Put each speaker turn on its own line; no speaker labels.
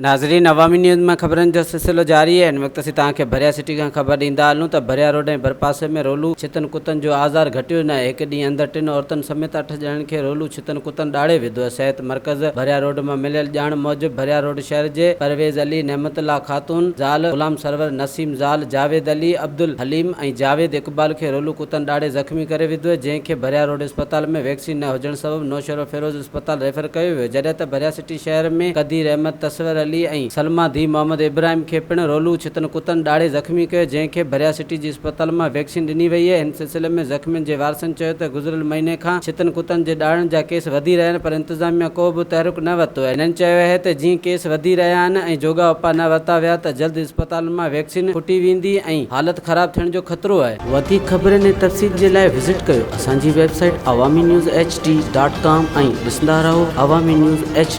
ناظرين عوامي نيوز مان خبرن جو سلسلو جاري آهي. هن وقت اسين توهان کي ڀريا سٽي کان خبر ڏيندا هلون ته ڀريا روڊ ۽ ڀرپاسي ۾ رولو ڇتن ڪتن جو آزار گهٽيو ناهي. هڪ ڏينهن اندر ٽن عورتن سميت اٺ ڄڻن کي رولو ڇتن ڪتن ڏاڙهي وڌو. صحت مرڪز ڀريا روڊ مان مليل ڄاڻ موجب ڀريا روڊ شهر جي پرويز علي، نعمت الله خاتون، زال غلام سرور، نسيم زال جاويد علي، عبدالحليم ۽ جاويد اقبال کي رولو ڪتن ڏاڙهي زخمي ڪري وڌو جنهن کي ڀريا روڊ اسپتال ۾ ويڪسين نه هجڻ سبب نوشهروفيروز اسپتال ريفر ڪيو ويو جڏهن ته ڀريا سٽي شهر ۾ قدير احمد، تصور علي ۽ سلميٰ ڌيء محمد ابراهيم کي پڻ رولو ڇتن ڪتن ڏاڙهي زخمي ڪيو جنهن کي ڀريا سٽي جي اسپتال مان ويڪسين ڏني وئي آهي ان سلسلي ۾ زخمين جي وارثن چيو ته گذريل مهيني کان ڇتن ڪتن جي ڏاڙهڻ جا ڪيس وڌي رهيا آهن پر انتظاميا ڪو به تحرڪ نه ورتو آهي هنن چيو آهي ته جيئن ڪيس وڌي رهيا آهن ۽ جوڳا اپاء نه ورتا ويا ته جلد اسپتالن مان ويڪسين کٽي ويندي ۽ حالت خراب ٿيڻ جو خطرو آهي. وڌيڪ خبرن ۽ تفصيل جي لاء وزٽ ڪيو اسان جي website Awami news H D dot com ۽ ڏسندا رهو عوامي نيوز ايڇ.